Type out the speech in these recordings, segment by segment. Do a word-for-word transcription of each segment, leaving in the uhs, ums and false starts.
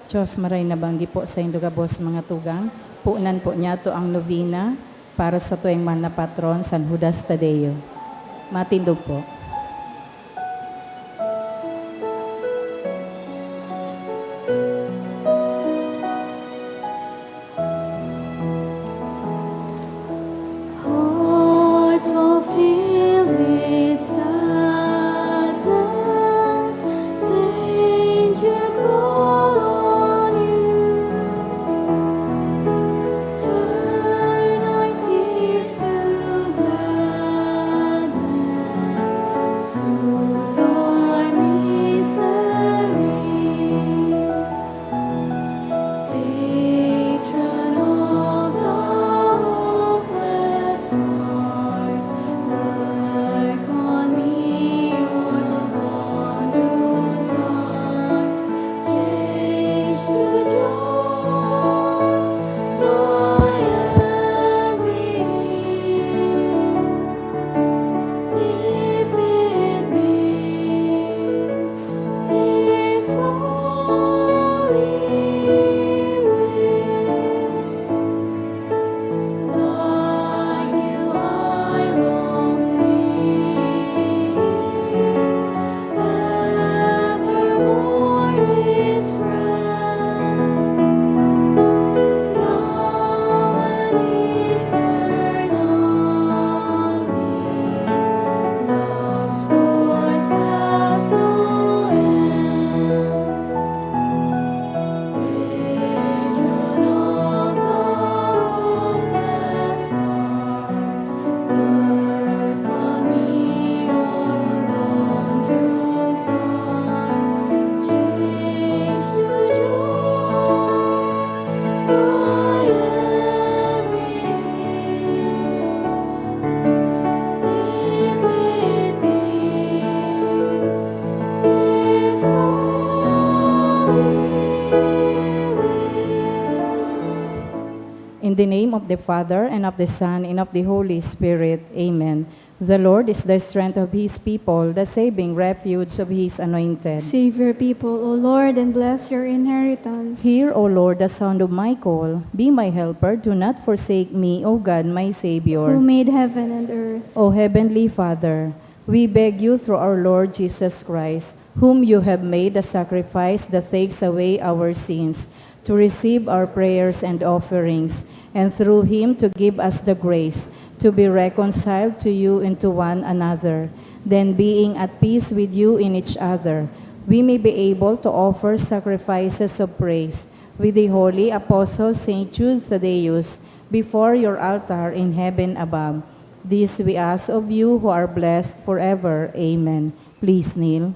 Diyos, maray na banggi po saindo gabos, mga tugang. Punan po niyato ang novena para sa tuwing mahal na patron, San Judas Tadeo. Matindog po. Hearts all filled with sadness, saint, you call on you. Turn our tears to gladness, soothe our misery. Patron of the hopeless heart, work on me, O wondrous heart, change to joy my every wish. If it be His holy will. Like you, I long to be evermore His friend. Now and eternally, love's force has no end. Patron of the hopeless heart, work on me, O wondrous heart, change to joy my every wish. If it be His holy will. In the name of the Father, and of the Son, and of the Holy Spirit. Amen. The Lord is the strength of His people, the saving refuge of His anointed. Save your people, O Lord, and bless your inheritance. Hear, O Lord, the sound of my call. Be my helper, do not forsake me, O God, my Savior. Who made heaven and earth. O Heavenly Father, we beg you through our Lord Jesus Christ, whom you have made a sacrifice that takes away our sins, to receive our prayers and offerings, and through him to give us the grace to be reconciled to you and to one another. Then, being at peace with you in each other, we may be able to offer sacrifices of praise with the holy apostle Saint Jude Thaddeus before your altar in heaven above. This we ask of you who are blessed forever. Amen. Please kneel.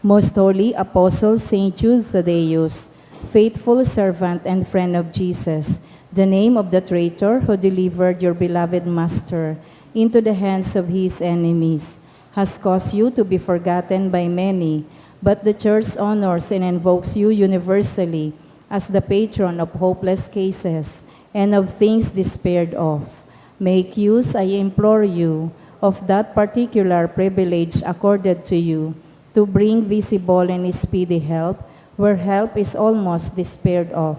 Most Holy Apostle Saint Jude Thaddeus, faithful servant and friend of Jesus, the name of the traitor who delivered your beloved Master into the hands of his enemies, has caused you to be forgotten by many, but the Church honors and invokes you universally as the patron of hopeless cases and of things despaired of. Make use, I implore you, of that particular privilege accorded to you to bring visible and speedy help where help is almost despaired of.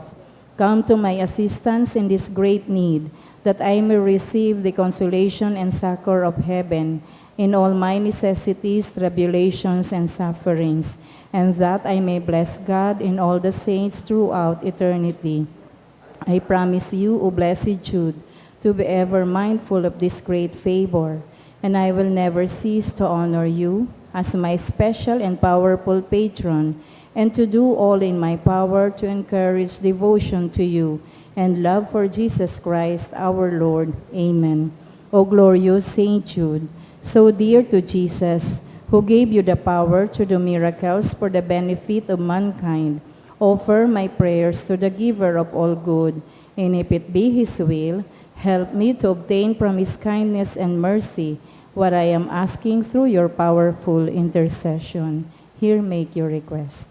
Come to my assistance in this great need, that I may receive the consolation and succor of heaven in all my necessities, tribulations, and sufferings, and that I may bless God and all the saints throughout eternity. I promise you, O blessed Jude, to be ever mindful of this great favor, and I will never cease to honor you as my special and powerful patron, and to do all in my power to encourage devotion to you and love for Jesus Christ our Lord. Amen. O glorious Saint Jude, so dear to Jesus, who gave you the power to do miracles for the benefit of mankind, offer my prayers to the Giver of all good, and if it be His will, help me to obtain from His kindness and mercy what I am asking through your powerful intercession. Here make your request.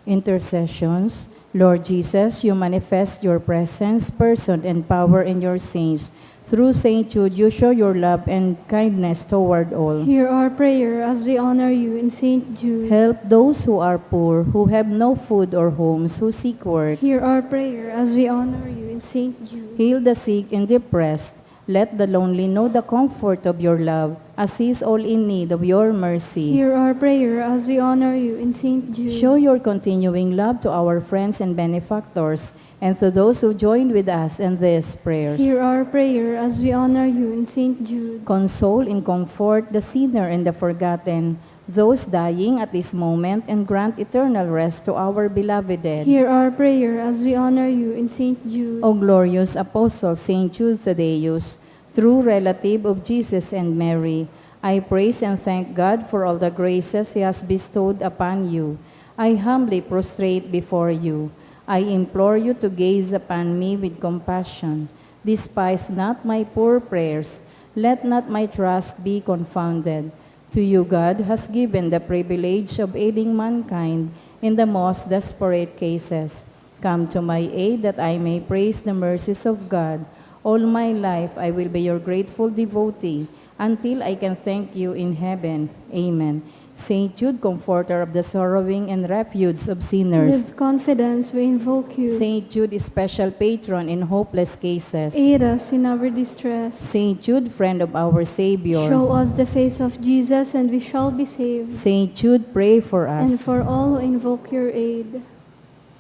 Intercessions. Lord Jesus, you manifest your presence, person, and power in your saints. Through Saint Jude, you show your love and kindness toward all. Hear our prayer as we honor you in Saint Jude. Help those who are poor, who have no food or homes, who seek work. Hear our prayer as we honor you in Saint Jude. Heal the sick and depressed. Let the lonely know the comfort of your love. Assist all in need of your mercy. Hear our prayer as we honor you in Saint Jude. Show your continuing love to our friends and benefactors, and to those who joined with us in these prayers. Hear our prayer as we honor you in Saint Jude. Console and comfort the sinner and the forgotten, those dying at this moment, and grant eternal rest to our beloved dead. Hear our prayer as we honor you in Saint Jude. O glorious Apostle Saint Jude Thaddeus, true relative of Jesus and Mary, I praise and thank God for all the graces He has bestowed upon you. I humbly prostrate before you. I implore you to gaze upon me with compassion. Despise not my poor prayers. Let not my trust be confounded. To you God has given the privilege of aiding mankind in the most desperate cases. Come to my aid that I may praise the mercies of God. All my life I will be your grateful devotee until I can thank you in heaven. Amen. Saint Jude, comforter of the sorrowing and refuge of sinners. With confidence we invoke you. Saint Jude, special patron in hopeless cases. Aid us in our distress. Saint Jude, friend of our Savior. Show us the face of Jesus and we shall be saved. Saint Jude, pray for us. And for all who invoke your aid.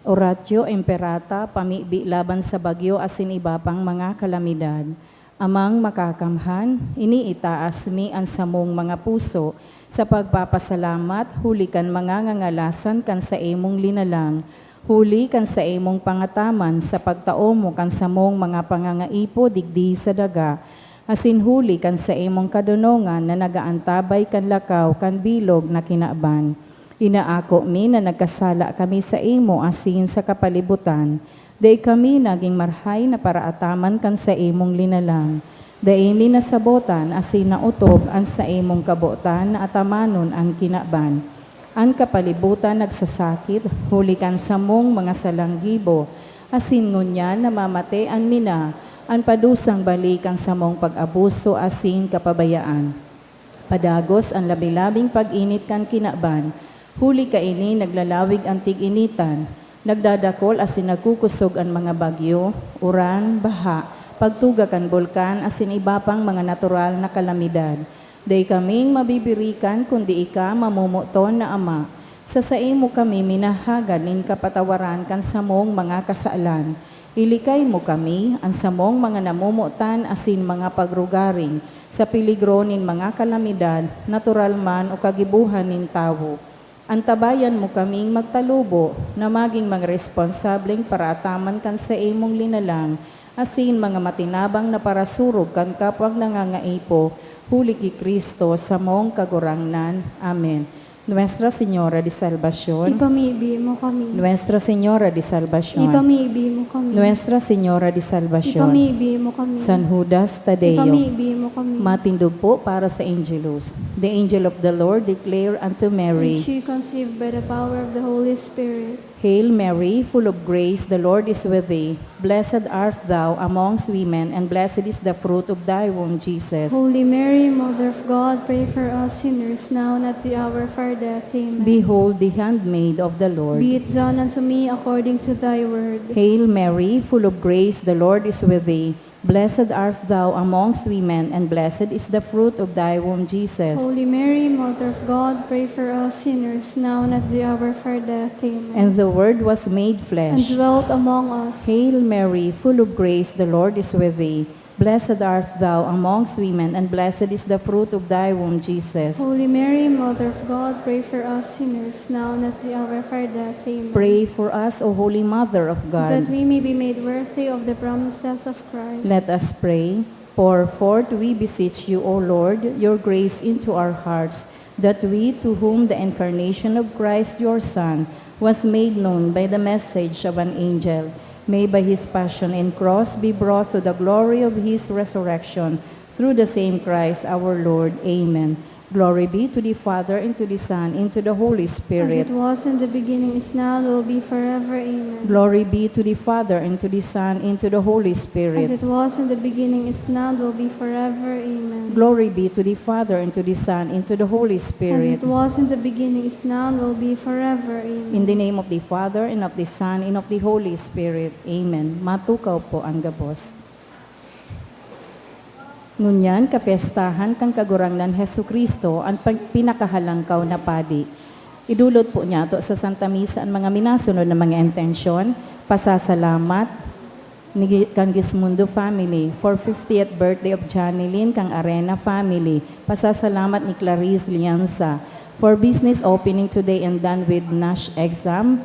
Oratio Imperata, pamibi laban sa bagyo asin iba pang mga kalamidad. Amang Makakamhan, iniitaas mi an samong mga puso sa pagpapasalamat huli kan mga ngangalasan kan saimong linalang, huli kan saimong pangataman sa pagtao mo kan samong mga pangangaipo digdi sa daga, asin huli kan saimong kadonongan na nagaantabay kan lakaw kan bilog na kinaban. Inaako mi na nagkasala kami saimo asin sa kapalibutan. Dai kami nagin marahay na paraataman kan saimong linalang. Dai mi nasabotan asin naotob an saimong kabotan na atamanon an kinaban. An kapalibutan nagsasakit huli kan samong mga salang gibo, asin ngunyan namamatean mi na an padusang bali kan samong pag-abuso asin kapabayaan. Padagos an labi-labing pag-init kan kinaban, huli kaini naglalawig an tig-initan, nagdadakol asin nagkukosog an mga bagyo, uran, baha, pagtuga kan bulkan asin iba pang mga natural na kalamidad. Dai kaming mabibirikan kundi ika, mamomoton na Ama. Sa saimo kami minahagad nin kapatawaran kan samong mga kasalan. Ilikay mo kami, an samong mga namomotan asin mga pagrugaring, sa peligro nin mga kalamidad, natural man o kagibohan nin tawo. Antabayan mo kaming magtalubo na magin mga responsableng paraataman kan saimong linalang, asin mga matinabang na parasurog kan kapwang nangangaipo, huli ki Cristo, samong Kagurangnan. Amen. Nuestra Señora de Salvacion. Ipamibi mo kami. Nuestra Señora de Salvacion. Ipamibi mo kami. Nuestra Señora de Salvacion. Ipamibi mo kami. San Judas Tadeo. Ipamibi mo kami. Matindog po para sa Angelus. The angel of the Lord declare unto Mary. And she conceived by the power of the Holy Spirit. Hail Mary, full of grace, the Lord is with thee. Blessed art thou amongst women, and blessed is the fruit of thy womb, Jesus. Holy Mary, Mother of God, pray for us sinners now and at the hour of our death. Amen. Behold the handmaid of the Lord. Be it done unto me according to thy word. Hail Mary, full of grace, the Lord is with thee. Blessed art thou amongst women, and blessed is the fruit of thy womb, Jesus. Holy Mary, Mother of God, pray for us sinners now and at the hour of our death. Amen. And the Word was made And flesh. Dwelt among us. Hail Mary, full of grace, the Lord is with thee. Blessed art thou amongst women, and blessed is the fruit of thy womb, Jesus. Holy Mary, Mother of God, pray for us sinners now and at the hour of our death. Amen. Pray for us, O Holy Mother of God. That we may be made worthy of the promises of Christ. Let us pray. Pour forth, we beseech you, O Lord, your grace into our hearts, that we, to whom the incarnation of Christ your Son was made known by the message of an angel, may by his passion and cross be brought to the glory of his resurrection, through the same Christ our Lord. Amen. Glory be to the Father, and to the Son, and to the Holy Spirit. As it was in the beginning, is now, and will be forever. Amen. Glory be to the Father, and to the Son, and to the Holy Spirit. As it was in the beginning, is now, and will be forever. Amen. Glory be to the Father, and to the Son, and to the Holy Spirit. As it was in the beginning, is now, and will be forever. Amen. In the name of the Father, and of the Son, and of the Holy Spirit. Amen. Matukaw po ang gabos. Ngunyan, kapyestahan kan Kagurangnan Jesu-Cristo, an pag-, pinakahalangkaw na padi. Idulot po niyato sa Santa Misa an mga minasunod na mga intensyon: pasasalamat ni Gi-, kan Gismundo family for fiftieth birthday of Janilyn, kan Arena family. Pasasalamat ni Clarice Lianza for business opening today and done with Nash exam,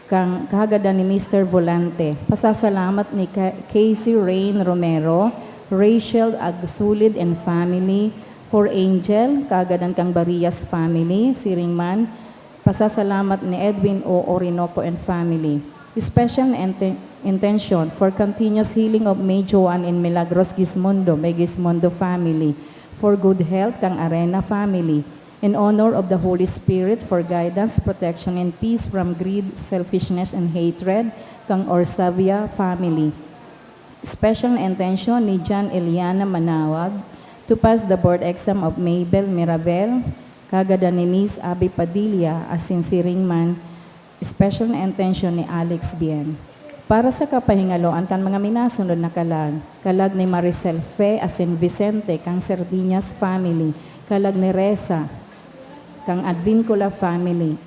kan kagadan ni Mister Volante. Pasasalamat ni Ka-, Casey Rain Romero, Rachel Agsulid and family, for Angel, kagadan kan Barias family, siring man. Pasasalamat ni Edwin O Orinoco and family. Special na ente-, intention for continuous healing of May Joan and Milagros Gismondo, may Gismondo family, for good health kan Arena family, in honor of the Holy Spirit, for guidance, protection, and peace from greed, selfishness, and hatred, kan Orsavia family. Special na intention ni Jan Eliana Manawag to pass the board exam of Mabel Mirabel, kagadan ni Niece Abby Padilla, asin siring man, special na intention ni Alex Bien. Para sa kapahingaloan kan mga minasunod na kalag, kalag ni Maricel Fe asin Vicente kan Sardiñas family, kalag ni Reza kan Advincula family.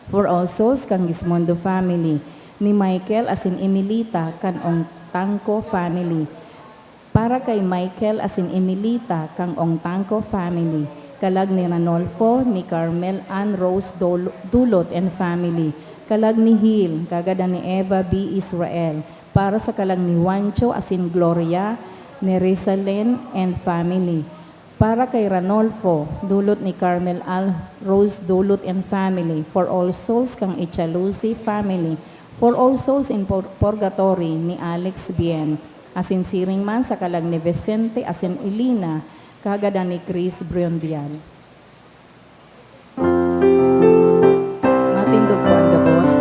For all souls kan Gismondo family, ni Michael asin Emilita kan Ongtangco family. Para kay Michael asin Emilita kan Ongtangco family, kalag ni Ranolfo, ni Carmel Ann Rose Dol-, Dulot and family, kalag ni Hil, kagadan ni Eva B Israel, para sa kalag ni Juancho asin Gloria, ni Rizalen and family. Para kay Ranolfo, Dulot ni Carmel Ann Rose Dulot and family, for all souls kan Echaluce family, for all souls in pur-, purgatory ni Alex Bien, asin siring man sa kalag ni Vicente asin Elena, kagadan ni Chris Briondial. Matindog po ang gabos.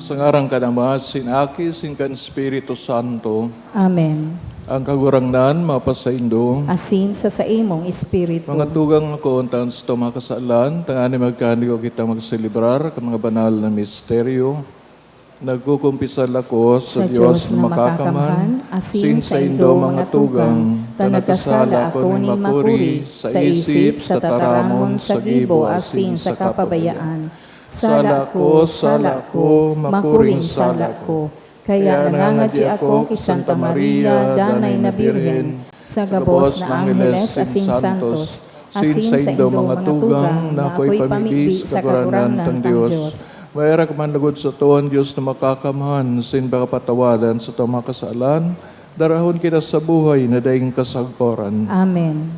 Sa ngaran kan Ama, sin Aki, sin kan Espiritu Santo. Amen. Ang Kagurangnan mapasaindo. Asin sa saimong espiritu. Mga tugang, ako untan sa mga kasalan, tanganing magkahandog kita magselebrar kan mga banal na misteryo. Nagkukumpisal ako sa Dios na makakamhan, asin saindo, mga tugang, ta nagkasala ako nin makuri, sa isip, sa tataramon, sa gibo, asin sa kapabayaan. Sala ko, sala ko, makuring sala ko. Kaya nangangadyi ako ki Santa Maria, Danay na Birhen, sa gabos na angheles asin santos, asin saindo, mga tugang, na akoy pamibi sa Kagurangnan tang Dios. Maherak man logod sato an Dios na makakamhan, asin pakapatawadan sato mga kasalan, darahon kita sa buhay na daing kasagkoran. Amen.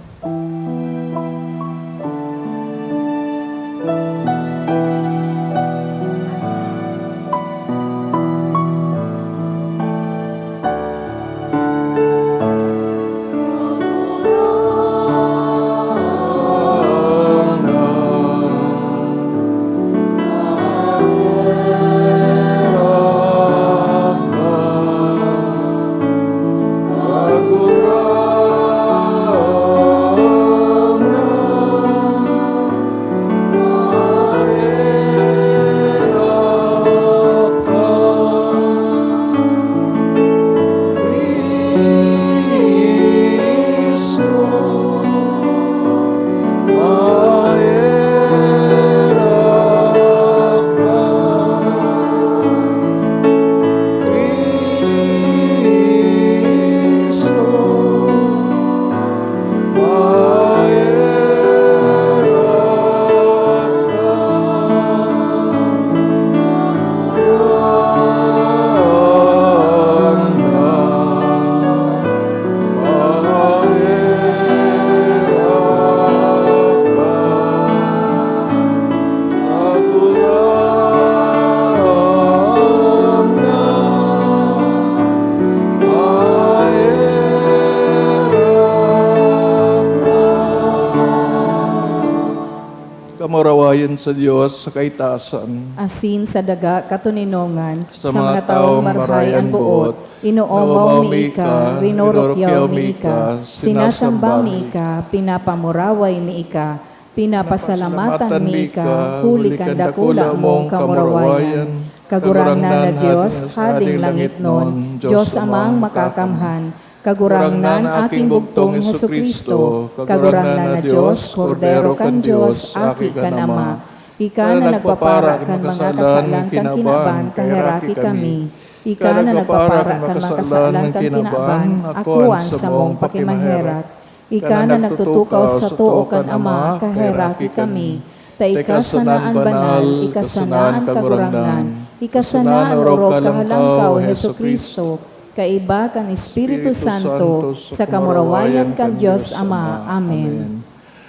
Kamurawayan sa Dios sa kaitasan. Asin sa daga katoninongan, sa mga tawong marhay an boot, inoomaw mi ika, rinurukyaw mi ika, sinasamba mi ika, pinapamuraway mi ika, pinapasalamatan mi ika, huli kan dakula mong kamurawayan. Kagurangnan na Dios, Hading langitnon, Dios Amang makakamhan, Kagurangnan, aking bugtong Jesu-Cristo, Kagurangnan na Dios, Kordero kan Dios, Aki kan Ama, ika na nagpapara kan mga kasalan kan kinaban, kaheraki kami. Ika na nagpapara kan mga kasalan kan kinaban, akoan sa mong pakimaherak. Ika na nagtutukaw sa too kan Ama, kaheraki kami. Ta ika sana an banal, ika sana an Kagurangnan, ika sana an orog kahalangkaw, Jesu-Cristo, kaiba kan Espiritu Santo, sa kamurawayan kan Dios Ama. Amen.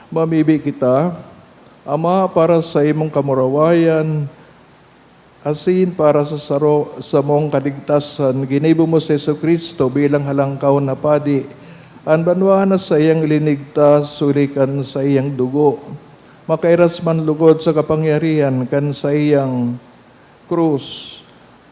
Mamibi kita. Ama, para sa imong kamurawayan, asin para sa saro, samong kaligtasan, ginibo mo si Jesu-Cristo bilang Halangkaw na Padi. An banwa na saiyang ilinigtas huli kan saiyang dugo. Makairas man lugod sa kapangyarihan kan saiyang krus,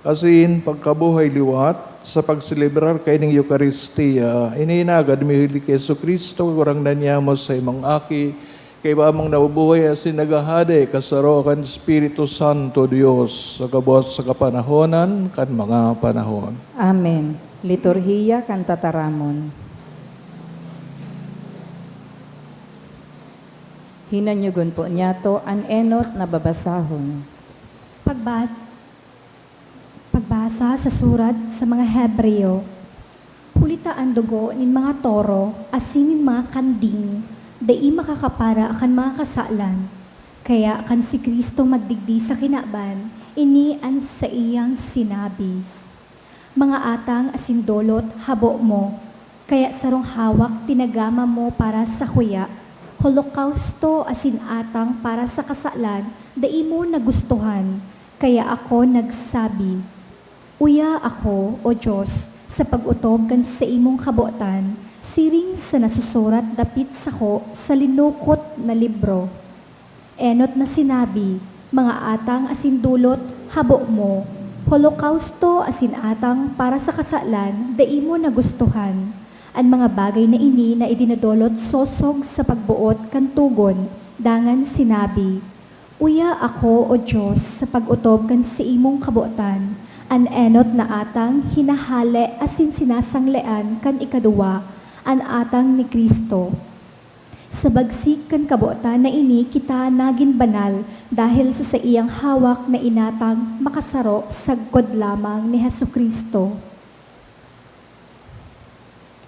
asin pagkabuhay liwat, sa pagselebrar kaining Eukaristia, ininagad mi huli ki Jesu-Cristo, Kagurangnan niamo, sa imong Aki, kaiba mong nabubuhay asin naghahade, kasaro kan Espiritu Santo, Dios, sa gabos sa kapanahonan kan mga panahon. Amen. Liturhiya kan Tataramon. Hinanyugon po niyato an enot na babasahon. Pagba-, pagbasa sa surat sa mga Hebreo. Huli ta an dugo nin mga toro asin nin mga kanding dai makakapara kan mga kasalan. Kaya kan si Cristo magdigdi sa kinaban, ini an saiyang sinabi, "Mga atang asin dolot, habo mo, kaya sarong hawak tinagama mo para sakuya, holokausto asin atang para sa kasalan dai mo nagustuhan, kaya ako nagsabi, 'Uya ako, O Dios, sa pag-otob kan saimong kabotan, siring sa nasusurat dapit sako sa linukot na libro.'" Enot na sinabi, "Mga atang asin dolot, habo mo. Holokausto asin atang para sa kasalan, dai mo nagustuhan." An mga bagay na ini na idinodolot sosog sa pagboot kan togon, dangan sinabi, "Uya ako, O Dios, sa pag-otob kan saimong kabotan." An enot na atang hinahale asin sinasanglean kan ikaduwa, an atang ni Cristo. Sa bagsik kan kabotan na ini kita nagin banal dahel sa saiyang hawak na inatang makasaro sagkod lamang ni Jesu-Cristo.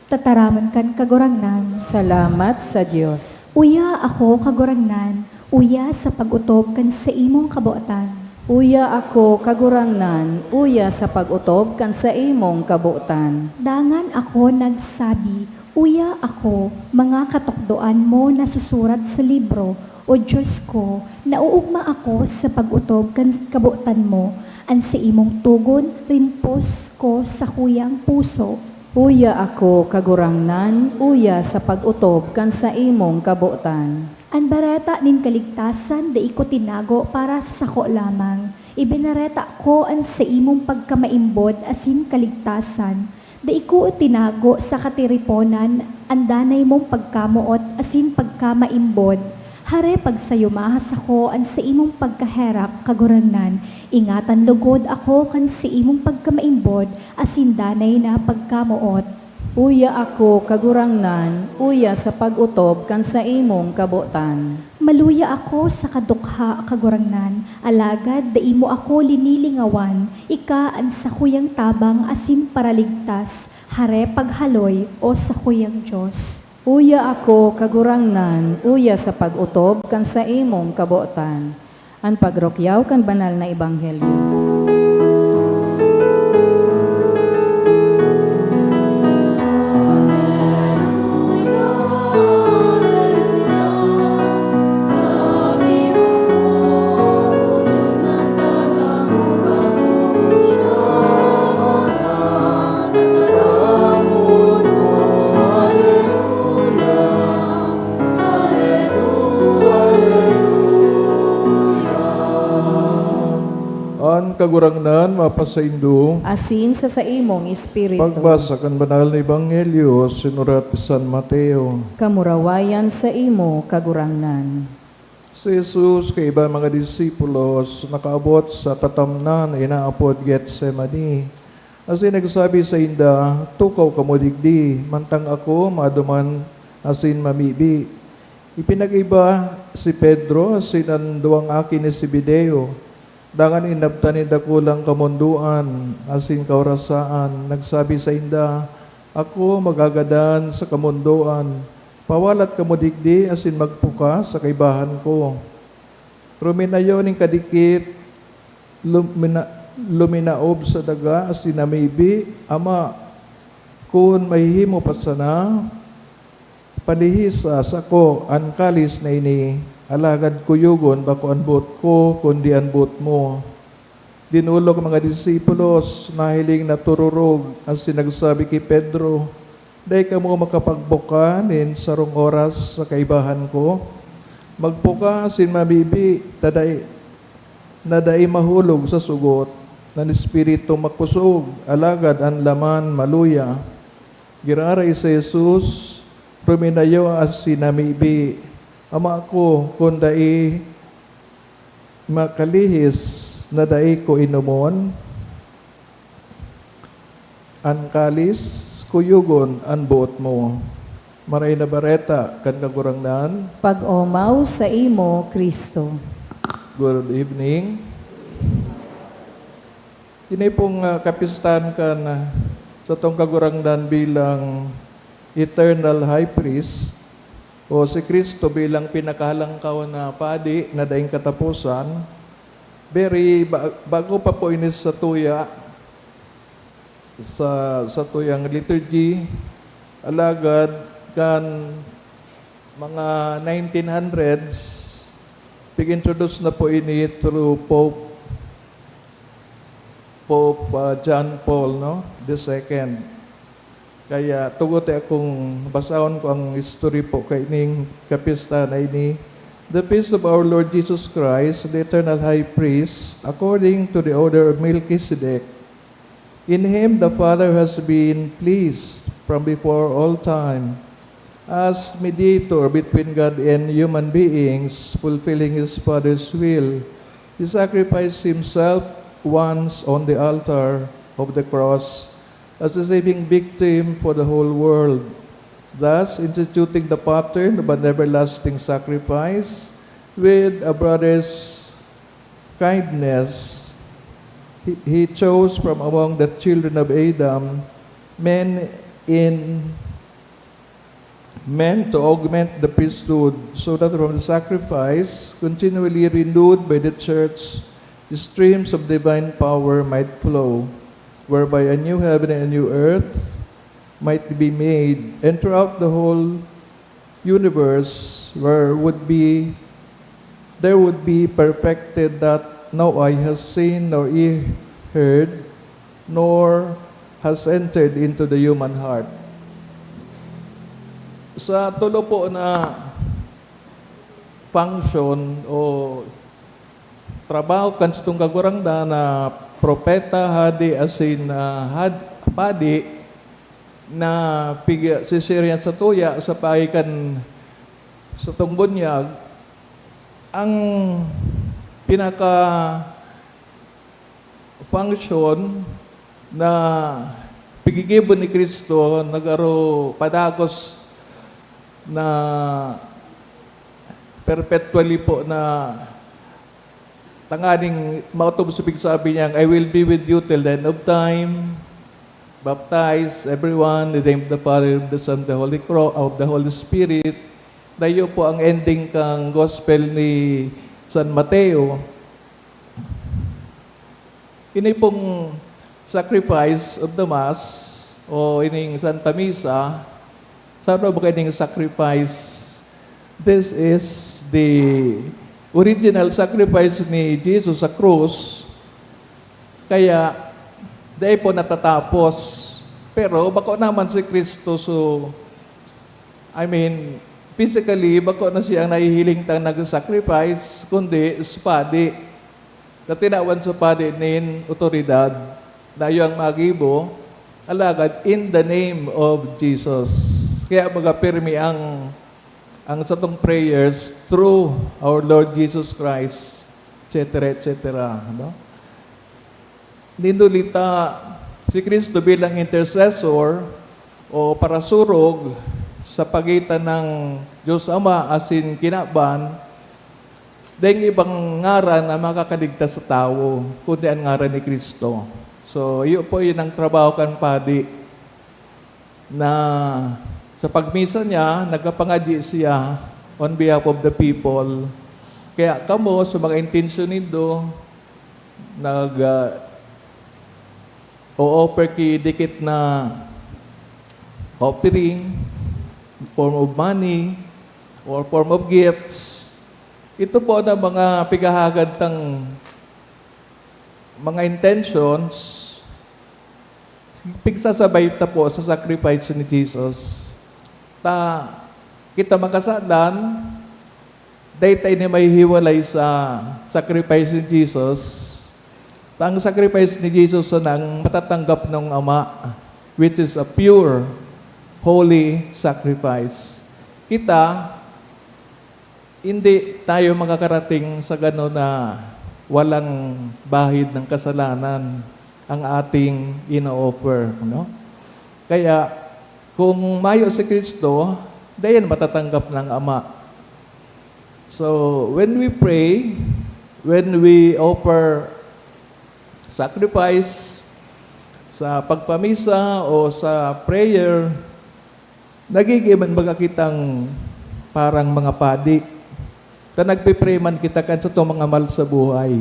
Tataramon kan Kagurangnan. Salamat sa Dios. Uya ako, Kagurangnan, uya sa pag-otob kan saimong kabotan. Uya ako, Kagurangnan, uya sa pag-otob kan saimong kabotan. Dangan ako nagsabi, "Uya ako, mga katukdoan mo nasusurat sa libro, O Dios ko, naoogma ako sa pag-otob kan kabotan mo. An saimong togon rimpos ko sakuyang puso." Uya ako, Kagurangnan, uya sa pag-otob kan saimong kabotan. An bareta nin kaligtasan dai ko tinago para sa sako lamang. Ibinareta ko an saimong pagkamaimbod asin kaligtasan. Dai ko tinago sa katiriponan an danay mong pagkamoot asin pagkamaimbod. Hare pagsayomaha sako an saimong pagkaherak, Kagurangnan. Ingatan logod ako kan saimong pagkamaimbod asin danay na pagkamoot. Uya ako, Kagurangnan, uya sa pag-otob kan saimong kabotan. Maluya ako sa kadukha, Kagurangnan, alagad dai mo ako linilingawan. Ika an sakuyang tabang asin paraligtas. Hare paghaloy, O sakuyang Dios. Uya ako, Kagurangnan, uya sa pag-otob kan saimong kabotan. An pagrukyaw kan banal na ebanghelyo. Kagurangnan, mapasaindo. Asin sa saimong espiritu. Pagbasa kan Banal na Ebanghelyo, sinurat ni San Mateo. Kamurawayan sa imo, Kagurangnan. Si Jesus kaiba mga disipulos nakaabot sa tatamnan na inaapod Getsemani. Asin nagsabi sainda, "Tukaw kamo digdi, mantang ako maduman asin mamibi." Ipinag-iba si Pedro asin an duwang aki ni Zebedeo. Dangan inabtan nin dakulang kamondoan asin kaorasaan. Nagsabi sainda, "Ako magagadan sa kamondoan. Pawalat kamo digdi asin magpuka sa kaibahan ko." Ruminayo nin kadikit, lumina-, luminaob sa daga asin namibi, "Ama, kun mahihimo pa sana, palihisa sako an kalis na ini, alagad kuyogon bako an boot ko, kundi an boot mo." Dinolok an mga disipulos, nahiling na tururog, asin nagsabi ki Pedro, "Dai kamo makapagbuka nin sarong oras sa kaibahan ko? Magpuka asin mamibi, ta dai, na dai mahulog sa sugot, an espiritu makosog, alagad an laman maluya." Giraray si Jesus, ruminayo asin namibi, "Ama ko, kun dai makalihis na dai ko inomon an kalis, kuyogon an boot mo." Maray na Bareta kan Kagurangnan. Pag-omaw saimo, Cristo. Good evening. Ini pong, ah, kapistahan kan, ah, satong Kagurangnan bilang Eternal High Priest, o si Cristo bilang pinakahalangkaw na padi na daing kataposan. Very ba-, bago pa po ini sa tuya, sa, sa tuyang liturgy. Alagad kan mga nineteen hundreds, pig-introduce na po ini through Pope, Pope, ah, John Paul, no? The second. Kaya tugot akong basahon ko ang history po kaining kapistahan na ini. The feast of our Lord Jesus Christ, the eternal high priest, according to the order of Melchizedek. In him the Father has been pleased from before all time, as mediator between God and human beings, fulfilling his Father's will. He sacrificed himself once on the altar of the cross as a saving victim for the whole world, thus instituting the pattern of an everlasting sacrifice. With a brother's kindness, he, he chose from among the children of Adam men in men to augment the priesthood, so that from the sacrifice, continually renewed by the church, the streams of divine power might flow, whereby a new heaven and a new earth might be made, and throughout the whole universe, where would be, there would be perfected that no eye has seen, nor ear heard, nor has entered into the human heart. Sa tulo po na function o trabaho kan satong Kagurangnan na propeta, hadi, asin, ah, had-, padi, na pig-, sisirihan sa tuya sa paagi kan satong bunyag, ang pinaka function na pigigibo ni Cristo nagaro padagos na perpetually po na tanganing maotob sa pigsabi niyang, "I will be with you till the end of time. Baptize everyone in the name of the Father, of the Son, of the Holy Cro-, of the Holy Spirit." Dayo po ang ending kang Gospel ni San Mateo. Ini pong sacrifice of the Mass o ining Santa Misa, saro ba kaining sacrifice? This is the original sacrifice ni Jesus sa krus. Kaya, dai po natatapos. Pero bako naman si Cristo, so, I mean, physically, bako na siya ang nahihiling tang nag-sacrifice, kundi si padi. na tinawan sa padi nin otoridad na iyo ang magibo, alagad in the name of Jesus. Kaya magapirmi ang, ang satong prayers through our Lord Jesus Christ, et cetera, et cetera, no? Ninulita si Cristo bilang intercessor o parasurog sa pagitan ng Diyos Ama asin kinaban, daing ibang ngaran na makakaligtas sa tawo, kundi an ngaran ni Cristo. So, iyo po, yun ang trabaho kan padi, na sa pagmisa niya, nagkapangadyi siya on behalf of the people. Kaya kamo, sa mga intensyon nindo, nag, ah, o-offer ki dikit na offering, form of money, or form of gifts. Ito po na mga pighahagad tang mga intentions, pigsasabay ta po sa sacrifice ni Jesus. Ta, kita makasalan, dai ta ini mahihiwalay sa sacrifice ni Jesus. Ta ang sacrifice ni Jesus sana ang matatanggap ng Ama, which is a pure, holy sacrifice. Kita, hindi tayo makakarating sa gano'n na walang bahid ng kasalanan ang ating ino-offer, no? Kaya, kung mayo si Cristo, dayan matatanggap ng Ama. So, when we pray, when we offer sacrifice sa pagpamisa o sa prayer, nagiging man baga kitang parang mga padi, ta nagpe-pray man kita kan satong mga mahal sa buhay.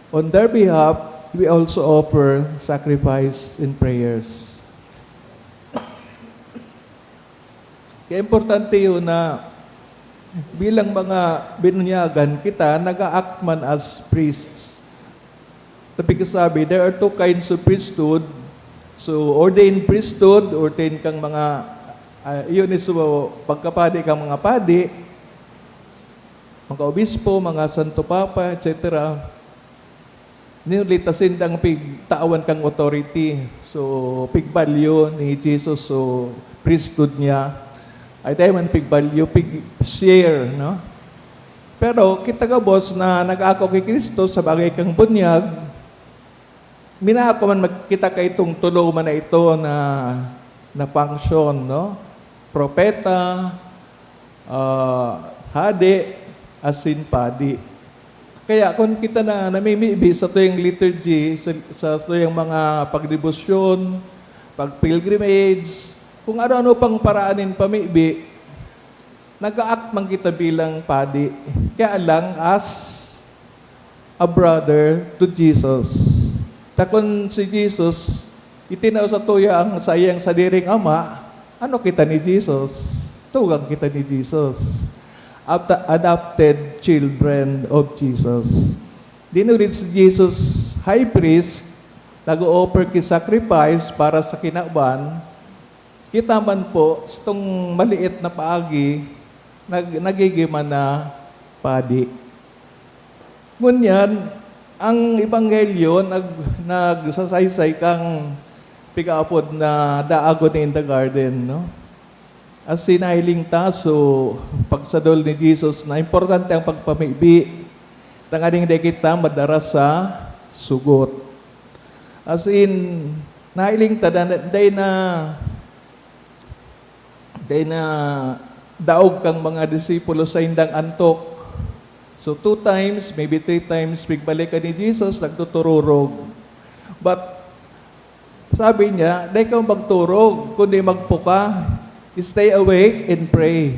On their behalf, we also offer sacrifice and prayers. Kaya importante yun na bilang mga binunyagan, kita nag-a-act man as priests. Sabi ko sabi, there are two kinds of priesthood. So, ordained priesthood, ordained kang mga, ah, yun is, so, pagkapadi kang mga padi, mga obispo, mga santo papa, et cetera. Ninulita sindang pigtawan kang authority. So, pigbalyo ni Jesus, so, priesthood niya. Ay, tayo man pigbalyo, pig-share, no? Pero kita gabos na nag-ako ki Cristo sa bagay kang bunyag, minako man mag-, kita kaitong tulo man na ito na, na function, no? Propeta, ah, hade, asin padi. Kaya kun kita na namimibi sa tuyang liturgy, sa, sa tuyang mga pagdebosyon, pagpilgrimage, kung ano-ano pang paraan nin pamibi, nag-a-act man kita bilang padi. Kaya lang as a brother to Jesus. Ta kun si Jesus itinao sa tuya ang saiyang sadiring ama, ano kita ni Jesus? Tugang kita ni Jesus. Adopta-, adopted children of Jesus. Dinulid si Jesus, high priest, nag-o-offer ki sacrifice para sa kinaban. Kita man po, sa itong maliit na paagi, nag-, nagiging man na padi. Ngunyan, ang ebanghelyo nag-, nagsasaysay kang pigaapod na daagon in the garden, no? Asin nahiling ta, so, pagsadol ni Jesus na importante ang pagpamibi, tanganing di kita madara sa sugot. Asin, nahiling ta na, dai na, dai na daog kang mga disipulo sa indang antok. So, two times, maybe three times, pigbalikan ni Jesus, nagtutururog. But, sabi niya, "Dai ka magturog, kundi magpuka. Stay awake and pray."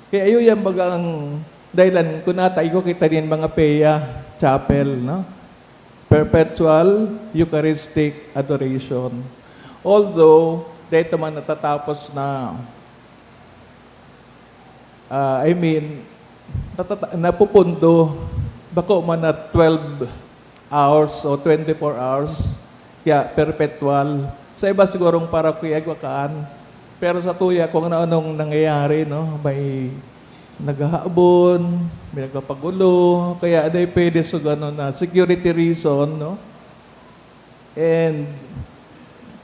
Kaya iyo yan bagang dahilan kung nata igwa kita nin mga PEA chapel, no? Perpetual Eucharistic Adoration. Although, dito man natatapos na, ah, I mean, natata-, napupundo, bako man na twelve hours o twenty-four hours, kaya perpetual. Sa iba sigurong parokya, igwa kaan. Pero sa tuya, kung ano-anong nangyayari, no? May naghahabon, may nagpapagulo, kaya dai pwede sa gano'n na security reason, no? And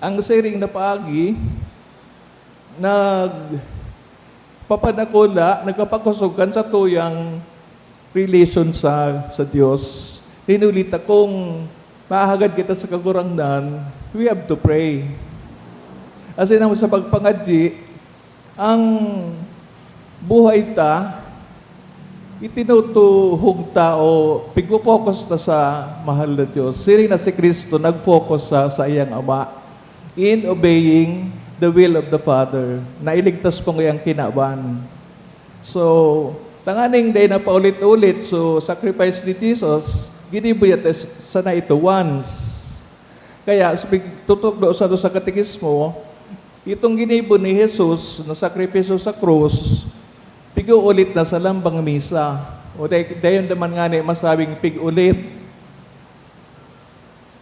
ang siring na paagi, nagpapanakula, nagpapakosog kan satuyang relation sa, sa Dios. Tinulit ta, kung mahagad kita sa Kagurangnan, we have to pray. Asin ang sa pagpangadyi, ang buhay ta, itinutuhog ta o pigfo-focus ta sa mahal na Dios. Siring na si Cristo nag-focus sa, sa iyang Ama in obeying the will of the Father. Nailigtas po ngayang kinaban. So, tanganing dai na paulit-ulit, so sacrifice ni Jesus, ginibo niya tas-, sana ito once. Kaya, sa pig-, tutukdo sa, sa katekismo, itong ginibo ni Jesus na sakripisyo sa krus, pig-uulit na sa lambang misa. O day-, dayon naman nga ni masabing pig-ulit.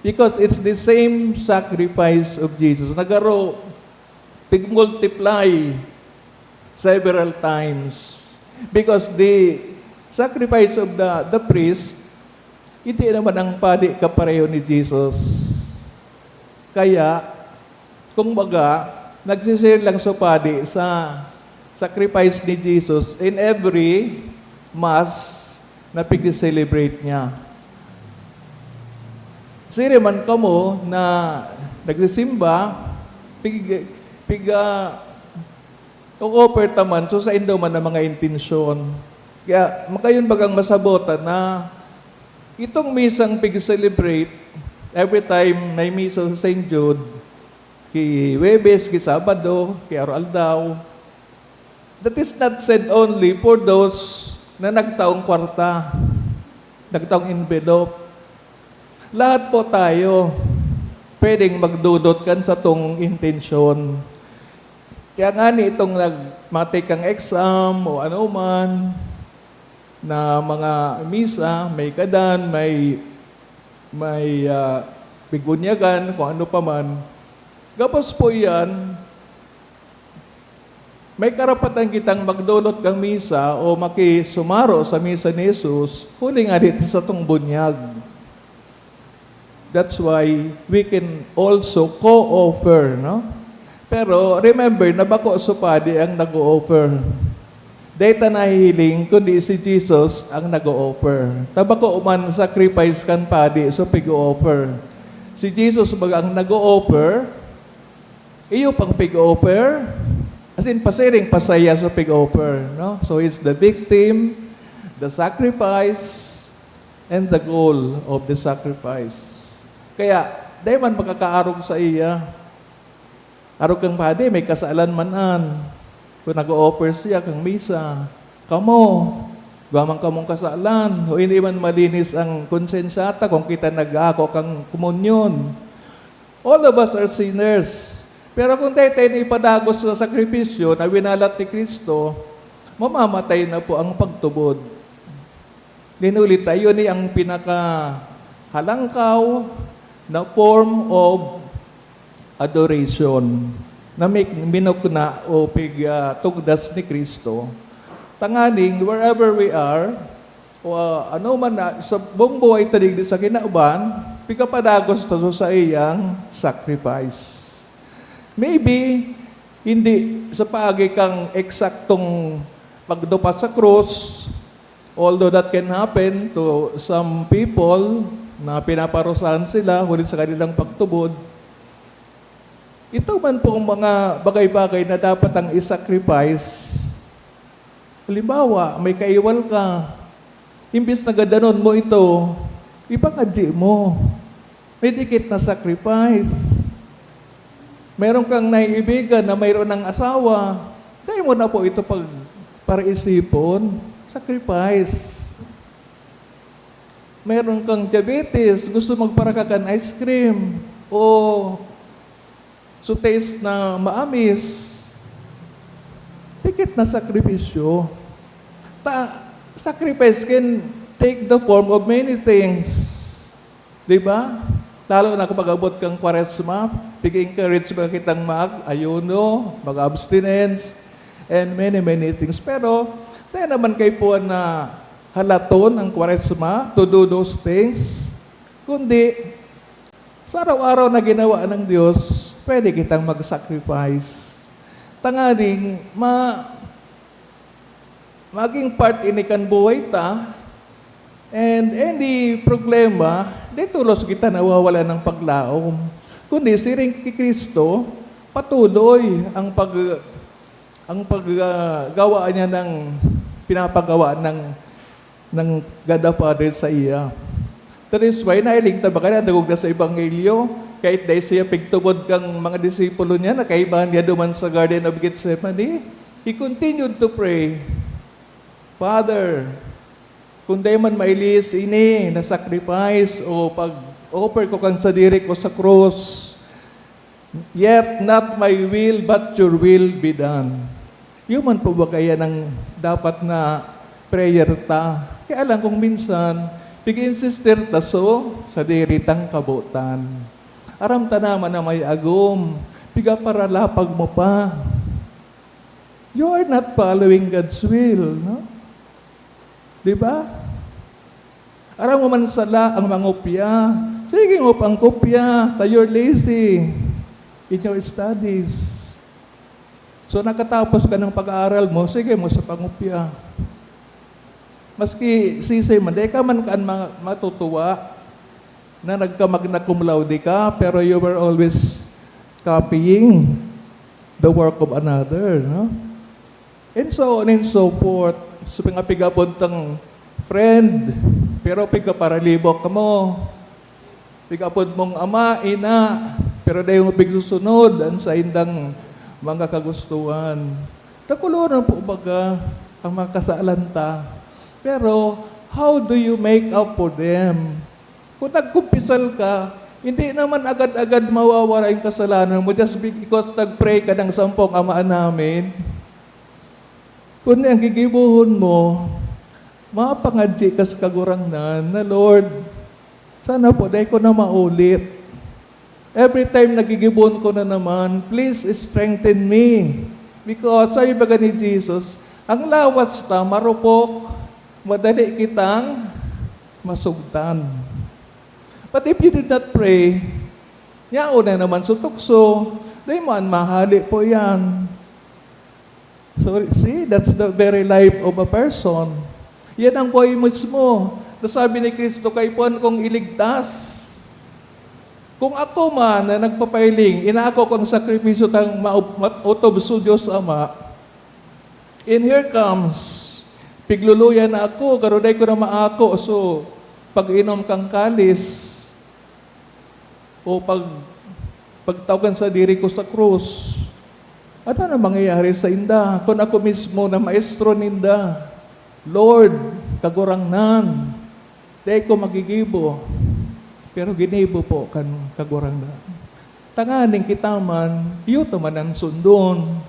Because it's the same sacrifice of Jesus. Nagaro, pig-multiply several times. Because the sacrifice of the, the priest, hindi naman ang padi kapareho ni Jesus. Kaya, kung baga, nagsisir lang sa padi sa sacrifice ni Jesus in every Mass na pig-celebrate niya. Siring man kamo na nagsisimba, pig-, pig-, ah, o-offer ta man, so saindo man ang mga intensyon. Kaya, magayon bagang masabotan na itong misang pig-celebrate, every time may misa sa Saint Jude, ki Huwebes, ki Sabado, ki Araw-aldaw, that is not said only for those na nagtaong kwarta, nagtaong envelope. Lahat po tayo pwedeng magdodot kan satong intensyon. Kaya nga ni itong nag-, matake kang exam o ano man na mga misa, may gadan, may, may, ah, bigunyagan, kung ano pa man. Gabos po iyan, may karapatan kitang magdolot kan misa o makisumaro sa misa ni Jesus, huli nga dito sa satong bunyag. That's why we can also co-offer, no? Pero remember na bako sa padi ang nag-o-offer. Dai ta nahihiling, kundi si Jesus ang nag-o-offer. Ta bako man sacrifice kan padi sa pig-o-offer. Si Jesus baga ang nag-o-offer, iyo pang pig-o-offer, as in, pasiring pa saiya sa pig-o-offer, no? So, he's the victim, the sacrifice, and the goal of the sacrifice. Kaya, dai man makakaarog saiya. Arog kang padi, may kasalan man an. Kung nag-o-offer siya kang misa, kamo, igwa man kamong kasalan, o hindi man malinis ang konsensya ta kung kita nag-aako kang komunyon. All of us are sinners. Pero kung dai ta ini ipadagos sa sakripisyo na winalat ni Cristo, mamamatay na po ang pagtubod. Dinuli ta, yun ni ang pinakahalangkaw na form of adoration na mi-, minukna o pig-, ah, tugdas ni Cristo. Tanganing, wherever we are, o, ah, ano man na, sa buong buhay ta digdi sa kinaban, pigapadagos ta sa saiyang sacrifice. Maybe, hindi sa paagi kang eksaktong pagdupa sa krus, although that can happen to some people na pinaparusahan sila huli sa kanilang pagtubod, ito man pong mga bagay-bagay na dapat ang i-sacrifice. Halimbawa, may kaiwal ka. Imbis na gadanon mo ito, ipangadyi mo. May dikit na sacrifice. Meron kang naiibigan na mayroon ng asawa, dai mo na po ito pag-, paraisipon. Sacrifice. Meron kang diabetes, gusto magpara ka kan ice cream, o so taste na maamis, dikit na sakripisyo. Ta-, sacrifice can take the form of many things. Di ba? Lalo na kapag abot kang Kwaresma, pig-encourage ba kitang mag-ayuno, mag-abstinence, and many, many things. Pero, Dai naman kaipuhan na halaton ang Kwaresma to do those things, kundi sa araw-araw na ginawa ng Diyos, pwede kitang mag-sacrifice. Tanganing ma-, maging part ini kan buhay ta, and any problema, di tolos kita nawawala ng paglaom. Kundi siring ki Cristo, patuloy ang pag-, ang pag, ah, gawa niya ng pinapagawa ng, ng God the Father sa iya. That is why nahiling ta ba kaya dagog na sa Ebanghelyo, kahit dai siya pigtubod kang mga disipulo niya, nakaiba niya duman sa Garden of Gethsemane, he continued to pray, "Father, kung dai man mailihis ini na sacrifice o pag-offer ko kan sadiri ko sa krus, yet not my will, but your will be done." Iyo man po ba kaya nang dapat na prayer ta? Kaya lang kung minsan, pig-insistir ta so sadiri tang kabotan. Aram ta naman na may agom, pigaparalapag mo pa. You are not following God's will, no? Di ba? Aram mo man sala ang mangopya. Sige mo pangkopya, ta you're lazy in your studies. So, nakatapos ka ng pag-aaral mo, sige mo sa pangopya. Maski sisay man, dai ka man kan ma-, matutuwa na nagka-magna cum laude ka, pero you were always copying the work of another, no? And so on and so forth. So, mga pigabod tang friend, pero pigaparalibok kamo. Pigabod mong ama, ina, pero dai mo pigsusunod an saindang mga kagustuhan. Dakulonon po baga ang mga kasalan ta. Pero, how do you make up for them? Kung nagkumpisal ka, hindi naman agad-agad mawawara yung kasalanan mo just because nag-pray ka ng sampung Ama Namin. Kundi ang gigibohon mo, mapangadyi ka sa Kagurangnan na, "Lord, sana po dai ko na maulit. Every time nagigibohon ko na naman, please strengthen me." Because sabi baga ni Jesus, ang lawas ta marupok, madali kitang masugtan. But if you did not pray, yaon na naman sa tukso, dai man mahali po yan. So, see, that's the very life of a person. Yan ang buhay mismo. Nasabi ni Cristo, "Kaipuhan kong iligtas." Kung ako man na nagpapailing, inaako ko ang sakripisyo tang maub-, mat-, utob sa Diyos Ama, and here comes, pigluluya na ako, garo dai ko na maako, so, pag-inom kang kalis, o pag-, pagtao kan sadiri ko sa krus, ano na mangyayari sainda kun ako mismo na maestro ninda? Lord, Kagurangnan, dai ko magigibo, pero ginibo po kan Kagurangnan. Tanganing kita man, iyo ta man ang sundon.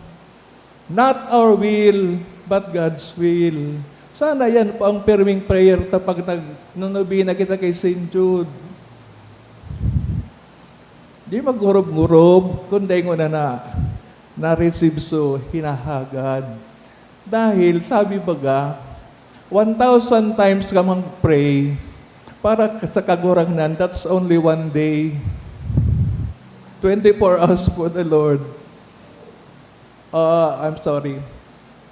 Not our will, but God's will. Sana yan po ang pirming prayer ta pag nag-, nonobena kita kay Saint Jude. Di magngurub-ngurub, kun dai ngona na, na-receive so hinahagad. Dahil sabi baga, one thousand times ka mag-pray para sa Kagurangnan, that's only one day. Twenty-four hours for the Lord. Uh, I'm sorry.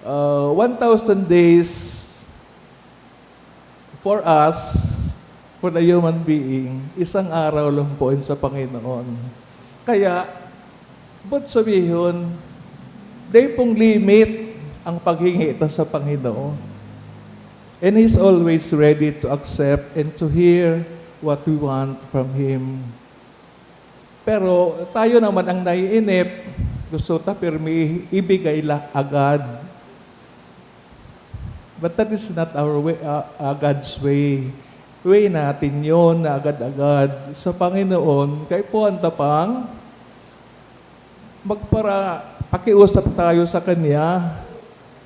Uh, one thousand days for us, for the human being, isang araw lang po yun sa Panginoon. Kaya, but sabihon, dai pong limit ang paghingi ta sa Panginoon. And He's always ready to accept and to hear what we want from Him. Pero tayo naman ang naiinip, gusto ta pirmi ibigay la agad. But that is not our way, ah, ah, God's way. Way natin yon na agad-agad. Sa Panginoon, kaipuhan ta pang magpara-, pakiusap tayo sa Kanya.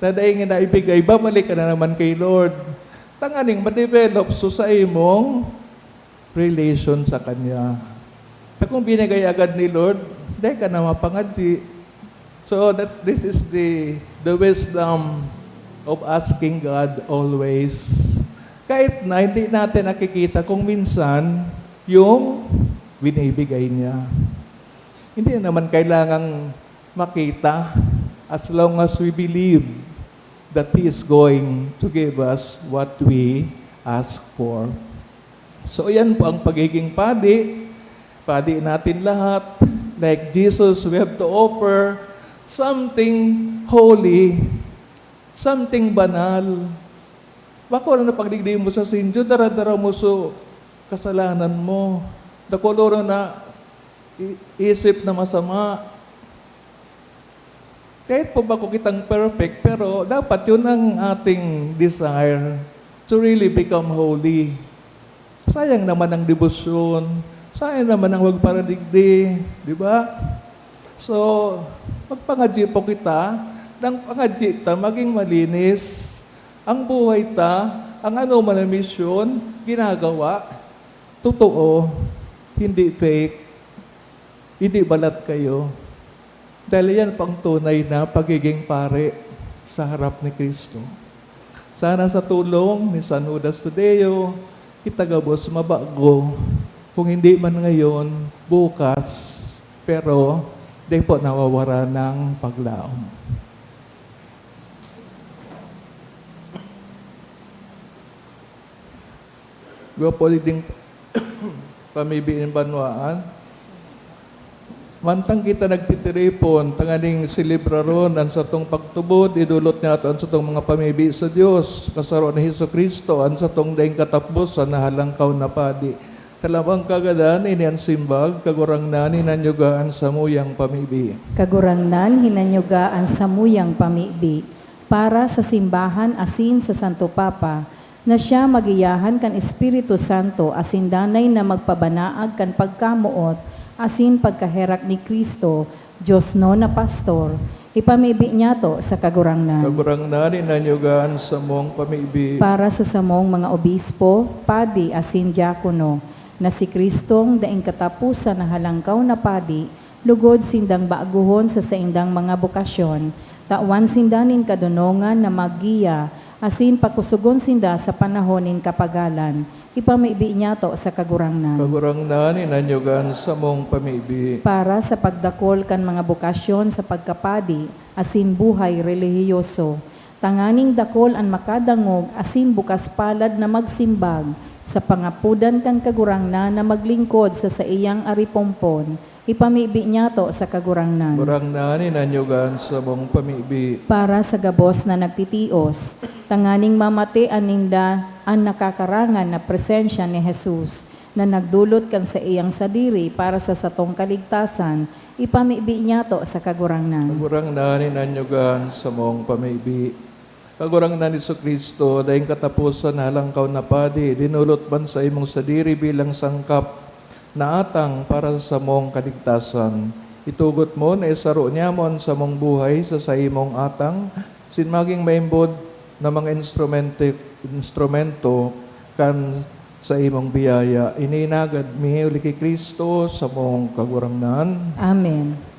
Na dai ngina ibigay, babalik ka na naman kay Lord. Tanganing ma-develop so sa imong relation sa Kanya. Ta kung binigay agad ni Lord, dai ka na mapangadyi. So, that, this is the, the wisdom of asking God always. Kahit na hindi natin nakikita kung minsan yung binibigay niya. Hindi na naman kailangang makita as long as we believe that He is going to give us what we ask for. So, yan po ang pagiging padi. Padi natin lahat. Like Jesus, we have to offer something holy, something banal. Bako na pagdigdi mo sa sinjo, dara-dara mo so kasalanan mo. Dakul na i-, isip na masama. Kahit po bako kitang perfect, pero dapat yun ang ating desire, to really become holy. Sayang naman ang debosyon, sayang naman ang pagparadigdi, di ba? So, magpangadyi po kita, nang pangadyi ta maging malinis ang buhay ta, ang anoman na misyon, ginagawa, totoo, hindi fake. Hindi balat kayo. Dahil yan pang tunay na pagiging pare sa harap ni Kristo. Sana sa tulong ni San Judas Tadeo, kita gabos mabago. Kung hindi man ngayon, bukas. Pero di po nawawara ng paglaom. Gwapo ding pamibi nin banwaan. Mantang kita nagtitiripon tanganing selebraron an satong pagtubod, idolot niyato an satong mga pamibi sa Dios, kasaro ni Jesu-Cristo, an satong daing kataposan na halangkaw na padi. Kalabang kagadan, ini an simbag, Kagurangnan, hinanyuga an samuyang pamibi. Kagurangnan, hinanyuga an samuyang pamibi. Para sa simbahan asin sa Santo Papa, na siya magiyahan kan Espiritu Santo asin danay na magpabanaag kan pagkamoot asin pagkaherak ni Cristo, diosnon na Pastor, ipamibi niyato sa Kagurangnan. Kagurangnan, hinanyuga an samong pamibi. Para sa samong mga obispo, padi asin diakono, na si Cristong daing kataposan na halangkaw na padi, lugod sindang baguhon sa saindang mga bokasyon, tawan sinda nin kadonongan na maggiya, asin pakusogon sinda sa panahon nin kapagalan. Ipamibi niyato sa Kagurangnan. Kagurangnan, hinanyuga an samong pamibi. Para sa pagdakol kan mga bokasyon sa pagkapadi asin buhay relihiyoso, tanganing dakol an makadangog asin bukas palad na magsimbag sa pangapodan kan Kagurangnan na maglingkod sa saiyang aripompon, ipamibi niyato sa Kagurangnan. Kagurangnan, hinanyuga an samong pamibi. Para sa gabos na nagtitios, tanganing mamatian ninda an nakakarangan na presensya ni Jesus, na nagdolot kan saiyang sadiri para sa satong kaligtasan, ipamibi niyato sa Kagurangnan. Kagurangnan, hinanyuga an samong pamibi. Kagurangnan Jesu-Cristo, daing kataposan na halangkaw na padi, dinolot man sa imong sadiri bilang sangkap na atang para sa samong kaligtasan. Itugot mo na isaro niamo an samong buhay sa saimong atang, sin magin maimbod na mga instrumento, instrumento kan saimong biyaya. Ini nagad mi huli ki Cristo, samong Kagurangnan. Amen.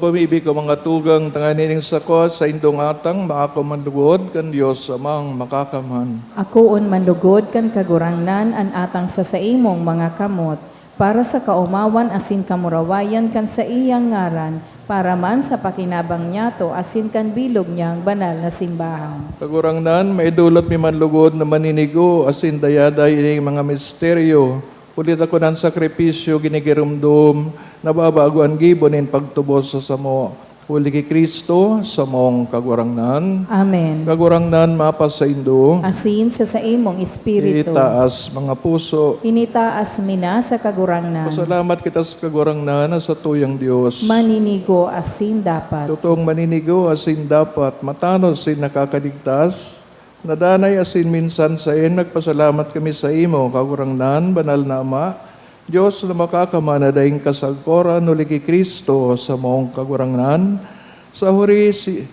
Pamibi ko mga tugang, tanganing sako sa indong atang maako man lugod kan Dios Amang Makakamhan. Akoon man lugod kan Kagurangnan an atang sa saimong mga kamot, para sa kaomawan asin kamurawayan kan saiyang ngaran, para man sa pakinabang niyato asin kan bilog niyang banal na simbahan. Kagurangnan, maidolot mi man lugod na maninigo asin dayaday ining mga misteryo, huli ta kun an sakripisyo ginigiromdom, nababago an gibo nin pagtubos sa samo. Huli ki Cristo, samong Kagurangnan. Amen. Kagurangnan, mapasaindo. Asin sa saimong espiritu. Itaas mga puso. Initaas mi na sa Kagurangnan. Pasalamat kita sa Kagurangnan na satuyang Dios. Maninigo asin dapat. Totoong maninigo asin dapat, matanos asin nakakaligtas, na danay asin minsan saen nagpasalamat kami saimo, Kagurangnan, Banal na Ama, Dios na Makakamhan na daing kasagkoran, huli ki Cristo, samong Kagurangnan, sa huri si,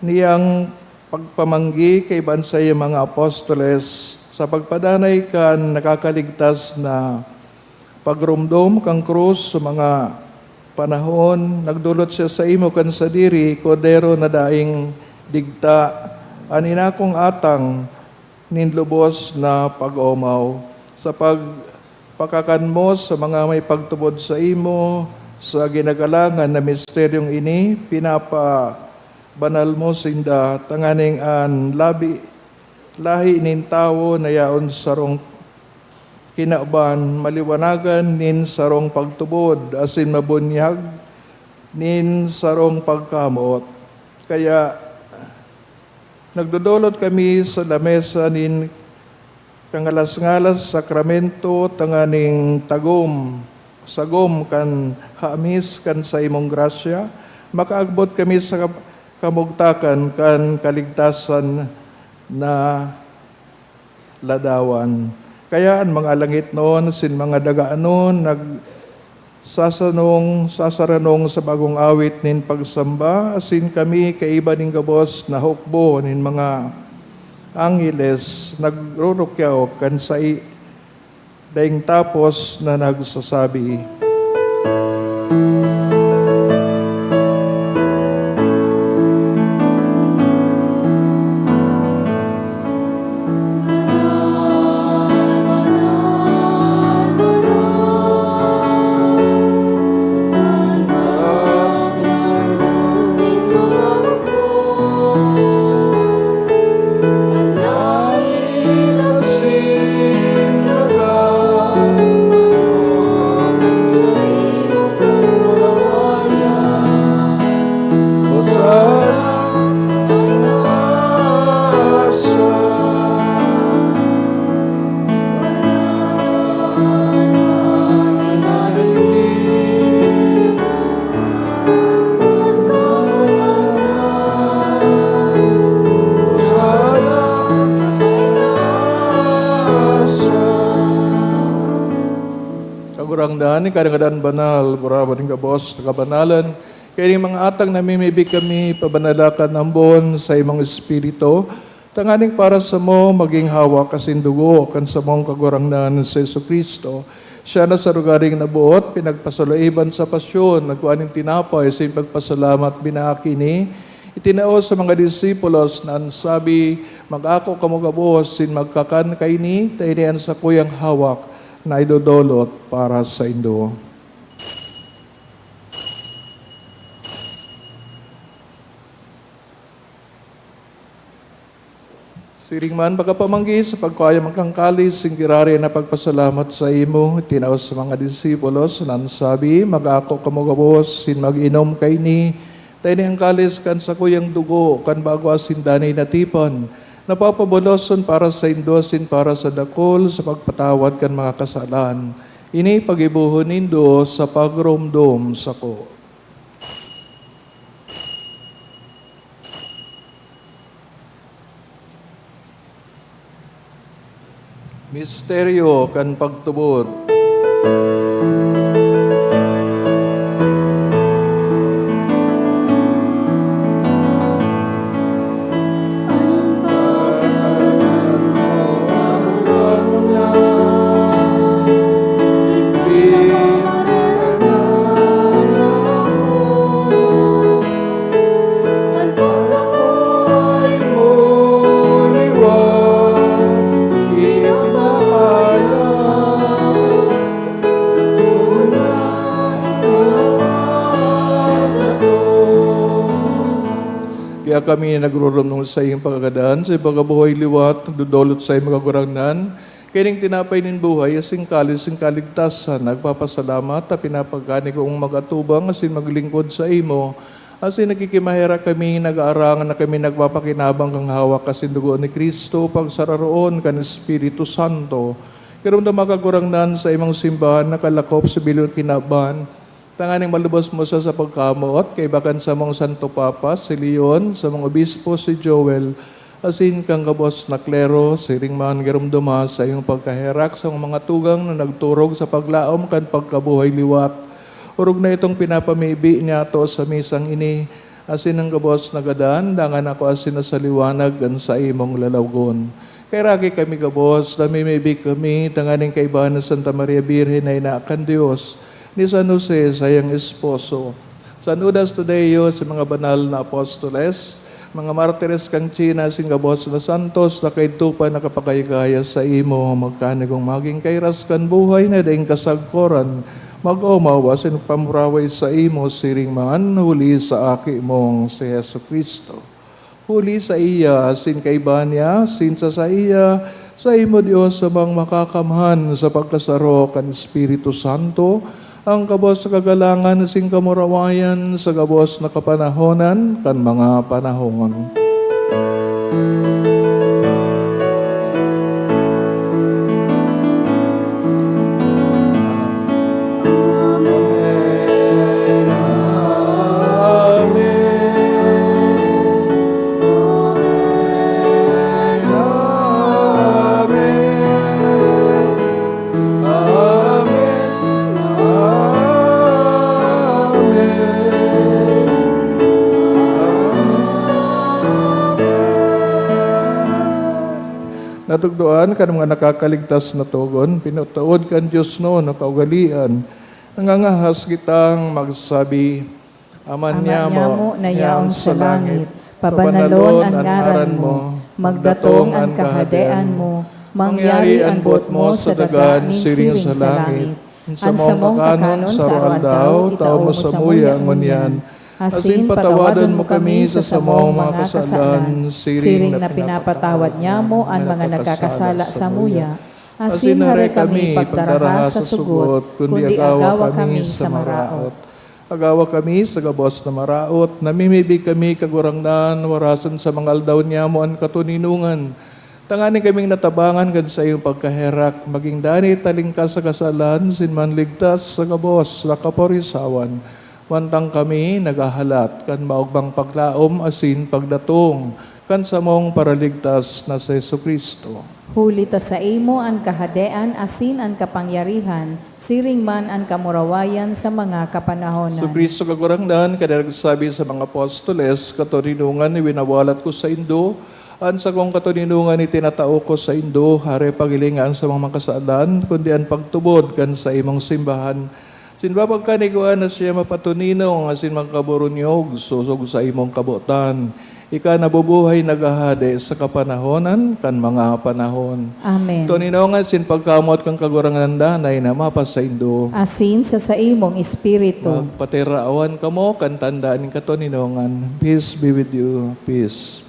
niyang pagpamanggi kaiba an saiyang mga apostoles sa pagpadanay kan nakakaligtas na pagromdom kan krus sa mga panahon, nagdolot siya saimo kan sadiri, Kordero na daing digta, an inakong atang nin lubos na pag-omaw. Sa pagpakakan mo sa mga may pagtubod saimo sa ginagalangan na misteryong ini, pinapabanal mo sinda tanganing an labi, lahi nin tawo na yaon sarong kinaban, maliwanagan nin sarong pagtubod asin mabunyag nin sarong pagkamoot. Kaya nagdodolot kami sa lamesa nin kangalas-ngalas sakramento tanganing tagom, sagom kan hamis kan saimong grasya, makaagbot kami sa kab-, kamugtakan kan kaligtasan na ladawan. Kaya an mga langitnon asin mga daganon nagsasanong, sasaranong sa bagong awit nin pagsamba, asin kami kaiba nin gabos na hukbo nin mga angheles nagrurukyaw kan sai-, daing tapos na nagsasabi, Kagurangnan, ika na ngadan banal, burawa nin gabos na kabanalan. Kaya ning mga atang namimibi kami, pabanala kan ambon sa imong Espiritu, tanganing para samo magin hawak asin dugo kan samong Kagurangnan si Jesu-Cristo. Siya na sa lugaring naboot, pinagpasalaiban sa pasyon, nagkua nin tinapay, sa pagpasalamat, binaak ini, itinao sa mga disipulos na an sabi, "Mag-ako kamo gabos, sin magkakan kaini, ta ini an sakuyang hawak na idodolot para saindo." Siring man, pagkapamanggi sa pagkayam kan kalis, sin giraray na pagpasalamat saimo, itinao sa mga disipulos, na an sabi, "Mag-ako kamo gabos, sin mag-inom kaini, ta ini an kalis kan sakuyang dugo, kan bago asin danay na tipan, na papaboloson para saindo asin para sa dakul sa pagpatawad kan mga kasalan. Ini paggibohon nindo sa pagromdom sako." Misteryo kan pagtubod. Kami nagrurumdom sa iyong pagkagadan, sa pagkabuhay liwat, nagdodolot sa iyong mga gurangnan, kaining tinapay nin buhay, asin kalis nin kaligtasan, nagpapasalamat ta pinapagkani kong mag-atubang asin maglingkod sa imo. Asin nagkikimaherak kami, nag-aarangan na kami nagpapakinabang kan hawak asin dugo ni Cristo, pagsararoon kan Espiritu Santo. Giromdoma, Kagurangnan, sa imong simbahan nakalakop sa bilog kinaban, tanganing malubos mo siya sa pagkamoot, kaiba kan samong Santo Papa, si Leon, samong Obispo, si Joel, asin kan gabos na klero, siring man giromdoma sa iyong pagkaherak sa mga tugang na nagturog sa paglaom kan pagkabuhay liwat. Orog na itong pinapamibi niyato sa misang ini, asin an gabos na gadan, dangan ako asin na sa liwanag kan saimong lalawgon. Kaheraki kami gabos, namimibi kami, tanganing kaibahan ni Santa Maria Birhen na ina kan Dios, ni San Jose, saiyang esposo, San Judas Tadeo, sa mga banal na apostoles, mga martires kan China, asin gabos na santos na kaidto pa nakapagkayagaya sa imo, magkanigong magin kairas kan buhay na daing kasagkoran, mag-omaw asin pamuraway sa imo siring man, huli sa Aki mong si Jesu-Cristo. Huli saiya, asin kaiba niya, asin sa saiya, sa imo, Dios, amang makakamhan sa pagkasaro kan Espiritu Santo, ang gabos na kagalangan asin kamurawayan sa gabos na kapanahonan kan mga panahon. Amen. Amen. Amen. Amen. Amen. Natugdoan kan mga nakakaligtas na togon, pinataod kan Dios no na kaugalean, nangangahas kitang magsabi, Ama Ama niamo, niamo na yaon sa langit, pabanalon an ngaran mo, magdatong an kahadean mo, mangyari an boot mo sa daga ni siring sa langit. An samong kakanon sa aroaldaw, itao mo samuya ngunyan. Asin patawadon mo kami sa samong mga kasalan, siring na pinapatawad niamo an mga nagkakasala samuya. Asin hare kami pagdaraha sa sugot, kundi agawa kami sa maraot. Agawa kami sa gabos na maraot, namimibi kami, Kagurangnan, warasan sa mga aldaw niamo an katoninongan, tanganing kaming natabangan kan saiyong pagkaherak, magin danay talingkas sa kasalan, asin manligtas sa gabos na kaporisawan, mantang kami naghahalat kan maogmang paglaom asin pagdatong kan samong Paraligtas na si Jesu-Cristo. Huli ta saimo an kahadean asin an kapangyarihan, siring man an kamurawayan sa mga kapanahonan. Jesu-Cristo, Kagurangnan, kan nagsabi sa mga apostoles, "Katoninongan iwinawalat ko saindo, an sakong katoninongan itinatao ko saindo, hare paghilinga an samong mga kasalan, kundi an pagtubod kan saimong simbahan." Asin papagkanigwaan na siya mapatoninong asin magkaboronyog, sosog sa imong kabotan. Ika nabubuhay, naghahade sa kapanahonan kan mga panahon. Amen. Toninongan asin pagkamoot kan Kagurangnan danay na mapasaindo. Asin sa saimong espiritu. Magpatirawan kamo kan tanda nin katoninongan. Peace be with you. Peace.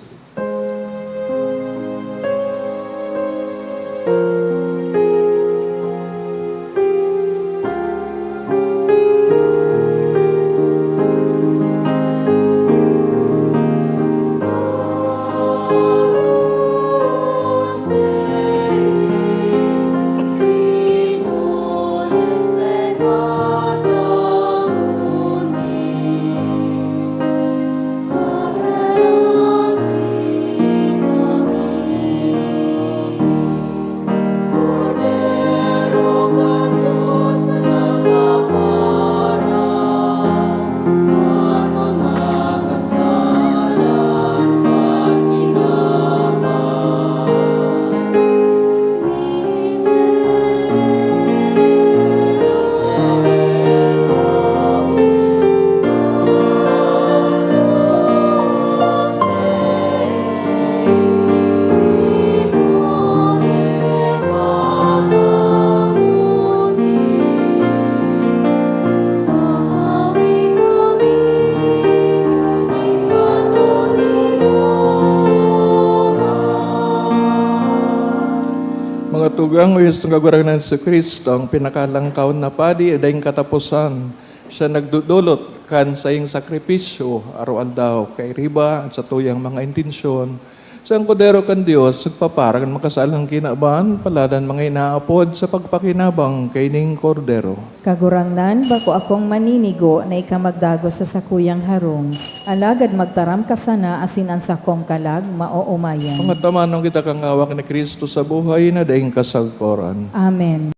Ang Diyos ng Kagurangnan Jesu-Cristo, ang pinakalangkaw na padi, daing kataposan. Siya nagdudulot kan saing sakripisyo, araw-aldaw, kairiba at sa tuyang mga intensyon. Sa Kordero kan Dios, nagpaparang makasalang kinaban, paladan mga inaapod sa pagpakinabang kaining Kordero. Kagurangnan, bako akong maninigo na ika magdagos sa sakuyang harong, alagad magtaram ka sana asin an sakong kalag maoomayan. Mga tamanong kita kan ngawak ni Cristo sa buhay na daing kasagkoran. Amen.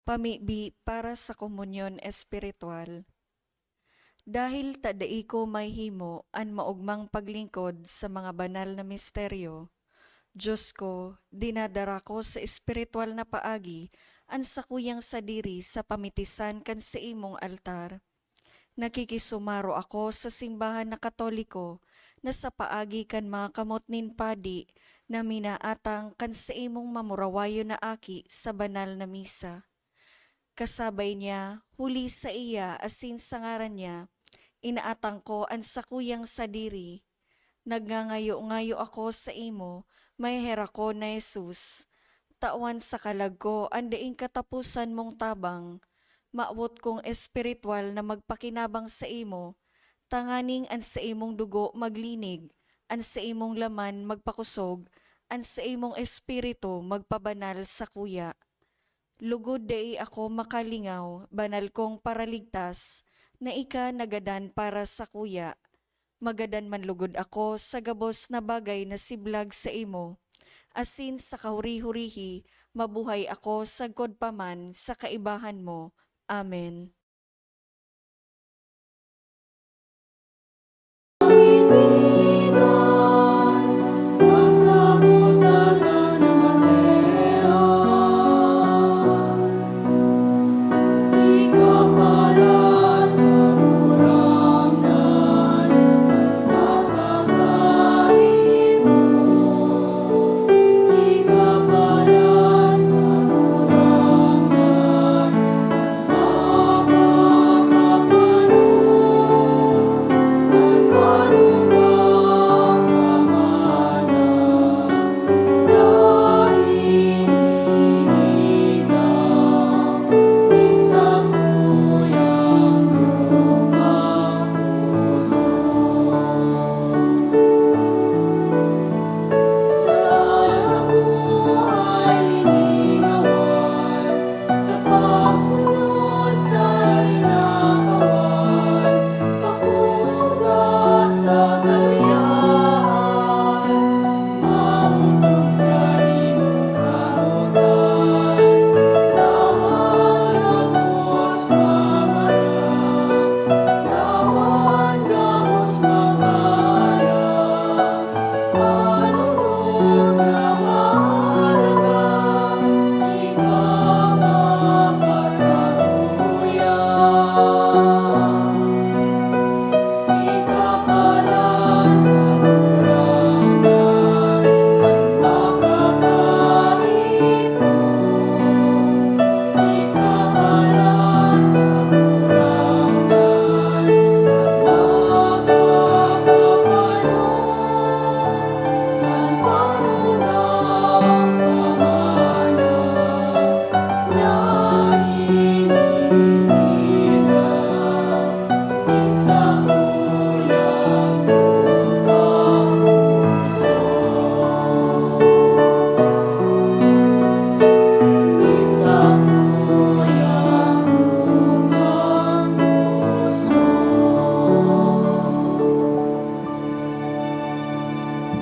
Pamibi para sa komunyon espiritual. Dahil ta dai ko mahimo an maogmang paglingkod sa mga banal na misteryo, Diyos ko, dinadara ko sa espiritual na paagi an sakuyang sadiri sa pamitisan kan saimong altar. Nakikisumaro ako sa simbahan na Katoliko na sa paagi kan mga kamot nin padi na minaatang kan saimong mamurawayon na aki sa banal na misa. Kasabay niya, huli saiya asin sa ngaran niya, inaatang ko an sakuyang sadiri. Nagngangayo-ngayo ako saimo, maheherakon na Jesus. Tawan sa kalag ko an daing kataposan mong tabang. Mawot kong espiritual na magpakinabang saimo, tanganing an saimong dugo maglinig, an saimong laman magpakosog, an saimong espiritu magpabanal sakuya. Lugod dai ako makalingaw, banal kong Paraligtas, na ika nagadan para sakuya. Magadan man lugod ako sa gabos na bagay na siblag saimo, asin sa kahuri-hurihi mabuhay ako sagkod pa man sa kaibahan mo. Amen.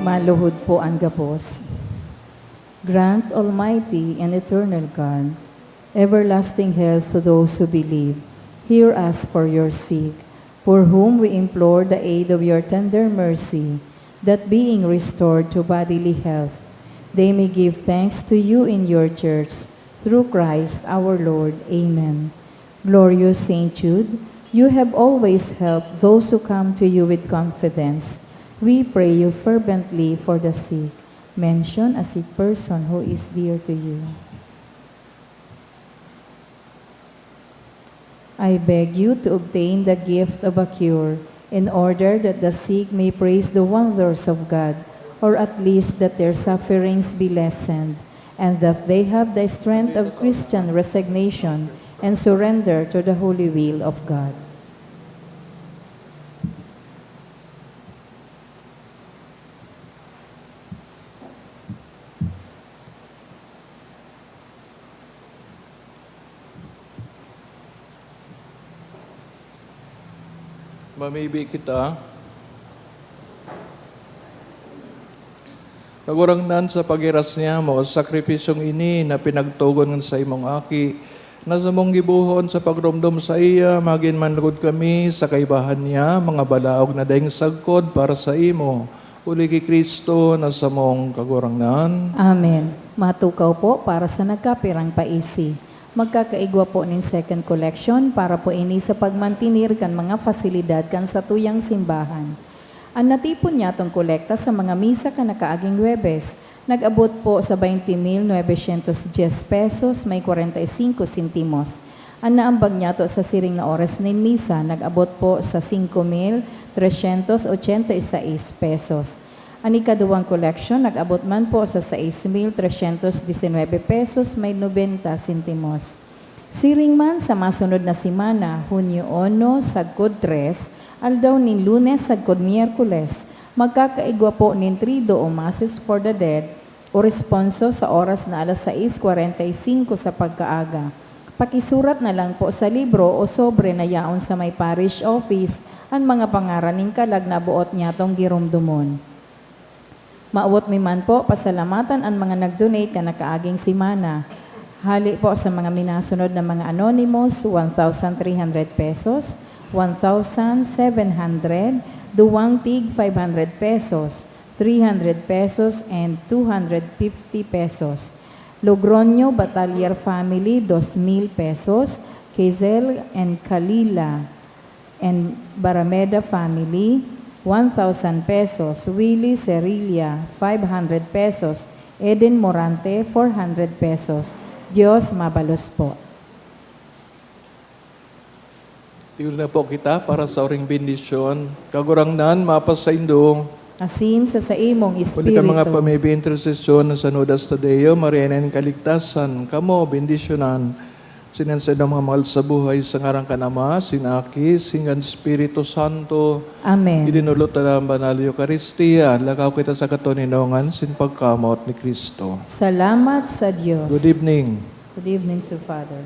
Maluhod po an gabos. Grant, Almighty and Eternal God, everlasting health to those who believe. Hear us for your sake, for whom we implore the aid of your tender mercy, that being restored to bodily health, they may give thanks to you in your church, through Christ our Lord. Amen. Glorious Saint Jude, you have always helped those who come to you with confidence. We pray you fervently for the sick. Mention a sick person who is dear to you. I beg you to obtain the gift of a cure, in order that the sick may praise the wonders of God, or at least that their sufferings be lessened, and that they have the strength of Christian resignation and surrender to the holy will of God. Mamibi kita. Kagurangnan, sa paghiras niya mo, sakripisyong ini na pinagtugon sa imong Aki, na samong gibohon sa pagromdom saiya, magin man lugod kami sa kaibahan niya, mga balaog na daing sagkod para sa imo, huli ki Cristo na samong Kagurangnan. Amen. Matukaw po para sa nagkapirang paisi. Magkakaigwa po nin second collection para po ini sa pagmantenir kan mga pasilidad kan satuyang simbahan. An natipon nyatong kolekta sa mga misa kan nakaaging Huwebes, nag-abot po sa baynte mil nobesyentos dyes pesos may kwarenta y singko sentimos. An naambag nyato sa siring na oras nin misa, nag-abot po sa singko mil tresyentos ochenta y sais pesos. An ikaduwang koleksyon nag-abot man po sa sais mil tresyentos disinwebe pesos may nobenta sentimos. Siring man sa masunod na semana, Hunyo uno, sagkod tres, aldaw nin Lunes sagkod Miyerkules, magkakaigwa po nin Triduum o Masses for the Dead o responso sa oras na alas sais kwarenta y singko sa pagkaaga. Pakisurat na lang po sa libro o sobre na yaon sa may parish office an mga pangaran nin kalag na boot nyatong giromdomon. Mawot mi man po pasalamatan an mga nag-donate kan nakaaging semana. Hali po sa mga minasunod na mga anonymous, one thousand three hundred pesos, one thousand seven hundred, duwang tig five hundred pesos, three hundred pesos, and two hundred fifty pesos. Logroño Batalier family, dos mil pesos. Kizel and Kalila and Barameda family, one thousand pesos. Willy Cerilla, five hundred pesos. Eden Morante, four hundred pesos. Diyos mabalos po. Tigil na po kita para sa oring bendisyon. Kagurangnan, mapasaindo. Asin sa saimong Huli ka mga espiritu. Pamibi, intersesyon sa Nudas Tadeo, Maria na nin Kaligtasan, kamo, bendisyonan. Sinan sa mga mahal sa buhay, sa ngaran kan Ama, sin Aki, sin kan Espiritu Santo. Amen. Idinulot na ang Banal Eukaristia, lakaw kita sa katoninongan, sin pagkamot ni Cristo. Salamat sa Diyos. Good evening. Good evening to Father.